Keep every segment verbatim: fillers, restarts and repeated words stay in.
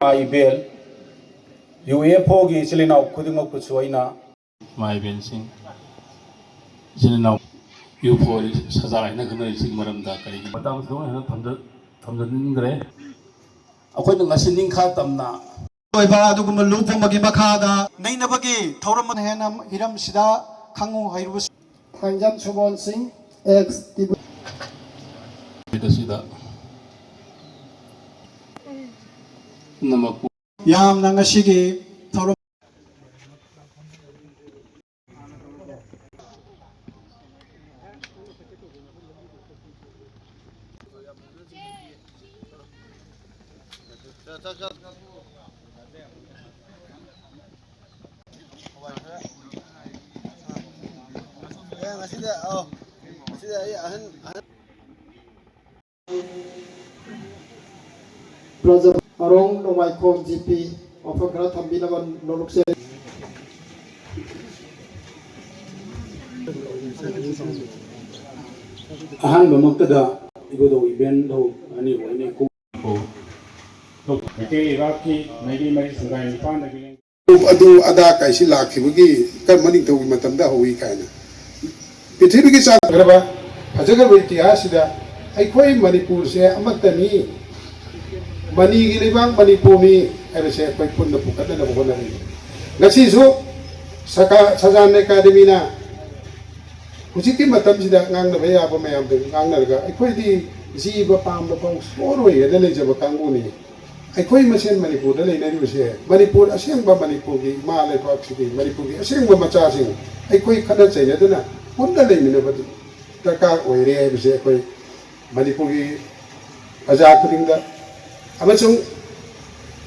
ꯏꯃꯥ ꯏꯕꯦꯜ, U F ꯑꯣꯒꯤ ꯏꯆꯤꯜ ꯏꯅꯥꯎ ꯈꯨꯗꯤꯡꯃꯛꯄꯨꯁꯨ ꯑꯩꯅ ꯏꯃꯥ ꯏꯕꯦꯜꯁꯤꯡ, ꯏꯆꯤꯜ ꯏꯅꯥꯎ, ꯌꯨ ꯑꯦꯐ ꯑꯣ ꯁꯖꯥꯔ ꯍꯥꯏꯅ ꯈꯪꯅꯔꯤꯁꯤꯒꯤ ꯃꯔꯝꯗ ꯀꯔꯤꯒꯤ ꯃꯇꯥꯡꯁꯤꯗ ꯑꯣꯏꯅ ꯊꯝꯖ-, ꯊꯝꯖꯅꯤꯡꯗ꯭ꯔꯦ꯫ ꯑꯩꯈꯣꯏꯅ ꯉꯁꯤ ꯅꯤꯡꯈꯥ ꯇꯝꯅ ꯑꯣꯏꯕ ꯑꯗꯨꯒꯨꯝꯕ ꯂꯨꯞ ꯑꯃꯒꯤ ꯃꯈꯥꯗ ꯅꯩꯅꯕꯒꯤ ꯊꯧꯔꯝ ꯑꯃ ꯍꯦꯟꯅ ꯍꯤꯔꯝꯁꯤꯗ ꯈꯪꯉꯨ ꯍꯩꯔꯨꯕꯁꯨ ꯊꯥꯡꯖꯝ ꯁꯨꯕꯣꯟ ꯁꯤꯡ, ꯑꯦꯛꯁ ꯇꯤꯕꯨ ꯑꯁꯤꯗ ꯄꯨꯝꯅꯃꯛꯄꯨ ꯌꯥꯝꯅ ꯉꯁꯤꯒꯤ ꯊꯧꯔꯝ ꯉꯁꯤꯗꯤ, ꯑꯧ, ꯉꯁꯤꯗꯤ ꯑꯩ ꯑꯍꯟ, ꯑꯍꯟ ꯄ꯭ꯔꯖꯥ ꯑꯔꯣꯡ ꯅꯣꯡꯃꯥꯏꯈꯣꯝ ꯖꯤ ꯄꯤ ꯋꯥꯐꯝ ꯈꯔ ꯊꯝꯕꯤꯅꯕ ꯅꯣꯂꯨꯛꯆꯔꯤ꯫ ꯑꯍꯥꯟꯕꯃꯛꯇꯗ ꯏꯕꯨꯙꯧ ꯏꯕꯦꯟ ꯙꯧ ꯑꯅꯤ ꯑꯣꯏꯅ ꯃꯩꯇꯩ ꯂꯩꯕꯥꯛꯀꯤ ꯃꯩꯇꯩ ꯃꯔꯤ ꯁꯪꯒꯥꯏ ꯅꯤꯄꯥꯟꯗꯒꯤ ꯑꯗꯨ ꯑꯗꯥ ꯀꯥꯏꯁꯤ ꯂꯥꯛꯈꯤꯕꯒꯤ ꯀꯔꯝꯕ ꯅꯤꯡꯊꯧꯒꯤ ꯃꯇꯝꯗ ꯍꯧꯏ ꯀꯥꯏꯅ ꯄ꯭ꯔꯤꯊꯤꯕꯤꯒꯤ ꯆꯥꯎꯈ꯭ꯔꯕ ꯐꯖꯈ꯭ꯔꯕ ꯏꯇꯤꯍꯥꯁꯁꯤꯗ ꯑꯩꯈꯣꯏ ꯃꯅꯤꯄꯨꯔꯁꯦ ꯑꯃꯠꯇꯅꯤ, ꯃꯅꯤꯒꯤ ꯂꯩꯕꯥꯛ ꯃꯅꯤꯄꯨꯔꯅꯤ ꯍꯥꯏꯕꯁꯦ ꯑꯩꯈꯣꯏ ꯄꯨꯟꯅ ꯄꯨꯈꯠꯅꯅꯕ ꯍꯣꯠꯅꯔꯤ꯫ ꯉꯁꯤꯁꯨ ꯁꯀꯥ-, ꯁꯖꯥꯟ ꯑꯦꯀꯥꯗꯃꯤꯅ ꯍꯧꯖꯤꯛꯀꯤ ꯃꯇꯝꯁꯤꯗ ꯉꯥꯡꯅꯕ ꯌꯥꯕ ꯃꯌꯥꯝꯗ ꯉꯥꯡꯅꯔꯒ ꯑꯩꯈꯣꯏꯗꯤ ꯖꯤꯕ ꯄꯥꯝꯕ ꯐꯥꯎ ꯁꯣꯔꯣꯏ ꯍꯥꯏꯅ ꯂꯩꯖꯕ ꯀꯥꯡꯕꯨꯅꯤ꯫ ꯑꯩꯈꯣꯏ ꯃꯁꯦꯟ ꯃꯅꯤꯄꯨꯔꯗ ꯂꯩꯅꯔꯤꯕꯁꯦ, ꯃꯅꯤꯄꯨꯔ ꯑꯁꯦꯡꯕ ꯃꯅꯤꯄꯨꯔꯒꯤ ꯏꯃꯥ ꯂꯩꯕꯥꯛꯁꯤꯒꯤ ꯃꯅꯤꯄꯨꯔꯒꯤ ꯑꯁꯦꯡꯕ ꯃꯆꯥꯁꯤꯡ ꯑꯩꯈꯣꯏ ꯈꯠꯅ ꯆꯩꯅꯗꯅ ꯄꯨꯟꯅ ꯂꯩꯃꯤꯟꯅꯕꯗꯨ ꯗꯔꯀꯥꯔ ꯑꯣꯏꯔꯦ ꯍꯥꯏꯕꯁꯦ ꯑꯩꯈꯣꯏ ꯃꯅꯤꯄꯨꯔꯒꯤ ꯄ꯭ꯔꯖꯥ ꯈꯨꯗꯤꯡꯗ ꯑꯃꯁꯨꯡ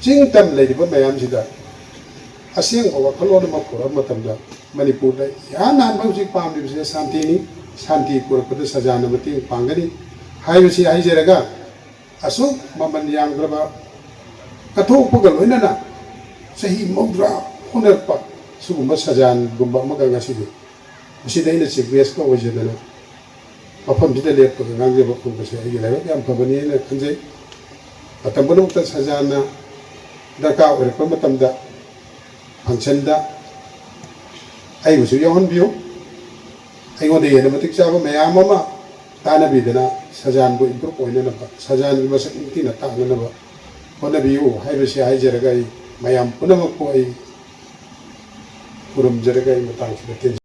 ꯆꯤꯡ ꯇꯝ ꯂꯩꯔꯤꯕ ꯃꯌꯥꯝꯁꯤꯗ ꯑꯁꯦꯡꯕ ꯋꯥꯈꯜꯂꯣꯟ ꯑꯃ ꯄꯨꯔꯛꯄ ꯃꯇꯝꯗ ꯃꯅꯤꯄꯨꯔꯗ ꯏꯍꯥꯟ ꯍꯥꯟꯕ ꯍꯧꯖꯤꯛ ꯄꯥꯝꯂꯤꯕꯁꯦ ꯁꯥꯟꯇꯤꯅꯤ꯫ ꯁꯥꯟꯇꯤ ꯄꯨꯔꯛꯄꯗ ꯁꯖꯥꯟꯅ ꯃꯇꯦꯡ ꯄꯥꯡꯒꯅꯤ ꯍꯥꯏꯕꯁꯤ ꯍꯥꯏꯖꯔꯒ, ꯑꯁꯨꯛ ꯃꯃꯜ ꯌꯥꯝꯈ꯭ꯔꯕ ꯀꯠꯊꯣꯛꯄꯒ ꯂꯣꯏꯅꯅ ꯆꯍꯤ ꯃꯧꯗ꯭ꯔꯥ ꯍꯣꯠꯅꯔꯛꯄ ꯁꯤꯒꯨꯝꯕ ꯁꯖꯥꯟꯒꯨꯝꯕ ꯑꯃꯒ ꯉꯁꯤꯗꯤ ꯃꯁꯤꯗ ꯑꯩꯅ ꯆꯤꯐ ꯒꯦꯁꯀ ꯑꯣꯏꯖꯗꯅ ꯃꯐꯝꯁꯤꯗ ꯂꯦꯞꯄꯒ ꯉꯥꯡꯖꯕ ꯐꯪꯕꯁꯦ ꯑꯩꯒꯤ ꯂꯥꯏꯕꯛ ꯌꯥꯝ ꯐꯕꯅꯤ ꯍꯥꯏꯅ ꯈꯟꯖꯩ꯫ ꯃꯇꯝ ꯄꯨꯝꯅꯃꯛꯇ ꯁꯖꯥꯟꯅ ꯗꯔꯀꯥꯔ ꯑꯣꯏꯔꯛꯄ ꯃꯇꯝꯗ functionꯗ ꯑꯩꯕꯨꯁꯨ ꯌꯥꯎꯍꯟꯕꯤꯌꯨ꯫ ꯑꯩꯉꯣꯟꯗ ꯍꯦꯟꯅ ꯃꯇꯤꯛ ꯆꯥꯕ ꯃꯌꯥꯝ ꯑꯃ ꯇꯥꯟꯅꯕꯤꯗꯅ ꯁꯖꯥꯟꯕꯨ improve ꯑꯣꯏꯅꯅꯕ, ꯁꯖꯥꯟꯒꯤ ꯃꯁꯛ ꯅꯤꯡꯊꯤꯅ ꯇꯥꯛꯅꯅꯕ ꯍꯣꯠꯅꯕꯤꯌꯨ ꯍꯥꯏꯕꯁꯤ ꯍꯥꯏꯖꯔꯒ ꯑꯩ ꯃꯌꯥꯝ ꯄꯨꯝꯅꯃꯛꯄꯨ ꯑꯩ ꯈꯨꯔꯨꯝꯖꯔꯒ ꯑꯩ ꯃꯇꯥꯡꯁꯤꯗ ꯇꯦꯟꯖꯩ꯫